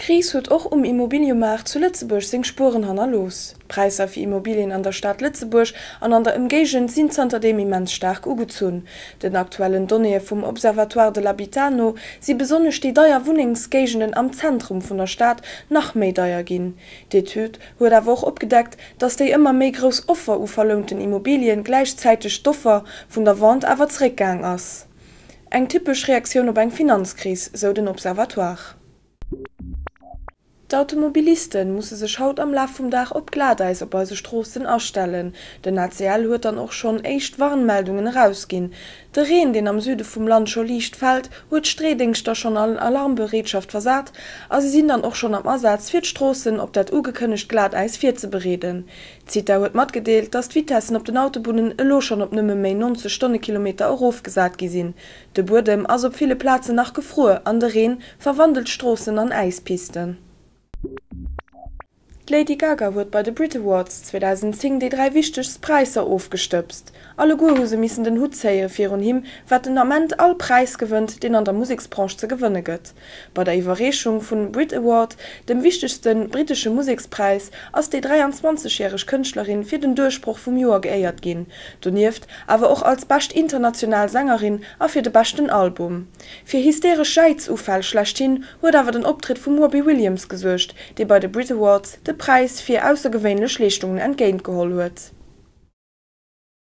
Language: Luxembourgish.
D'Kris huet och um Immobiliëmaart zu Lëtzebuerg seng Spueren hannerlooss. D'Präisser fir Immobilien an der Stad Lëtzebuerg an an der Ëmgéigend sinn zanterdeem immens staark ugezunn. Den aktuellen Donnéeë vum Observatoire de l'habitat no si besonnesch déi deier Wunnengsgéigenden am Zentrum vun der Stad nach méi deier ginn. D'Etüd huet awer och opgedeckt, datt déi ëmmer méi grouss Offer u verlounten Immobilien gläichzäiteg d'Offer vun der Vente awer zeréckgaang ass. Eng typesch Reaktioun op eng Finanzkris, sou den Observatoire. D'Automobiliste musse sech haut am Laf vum Dag op Glatäis op eise Stroossen astellen. Den ACL huet dann och schonn éischt Warnmeldungen erausginn. De Reen, deen am Süde vum Land scho liicht fält, huet d'Streedéngschter schonn an Alarmbereetschaft versat a si sinn dann och schonn am Asaz, fir d'Stroossen op dat ugekënnegt Glatäis virzebereeden. D'CITA huet matgedeelt, datt d'Vitessen op den Autobunnen elo schonn op nëmme méi 90 Stonnekilometer erofgesat gi sinn. De Buedem ass op ville Plazen nach gefruer an de Reen verwandelt d'Stroossen an Äispisten. D'Lady Gaga huet bei de Brit Awards 2010 déi 3 wichtegst Präisser ofgestëbst. Alleguer hu se missen den Hutt zéie virun him, wat den Ament all Präis gewënnt, deen an der Museksbranche ze gewënne gëtt. Bei der Iwwerreechung vun Brit Award, dem wichtegste brittesche Musekspräis, ass déi 23 järeg Kënschtlerin fir den Duerchbroch vum Joer geéiert ginn. Donieft awer och als bescht international Sängerin a fir de beschten Album. Fir hysteresch Jäizufäll schlechthin huet awer den Optrëtt vum Robbie Williams gesuergt, dee bei de Brit Awards de Präis fir aussergewéinlech Leeschtungen entgéint geholl huet.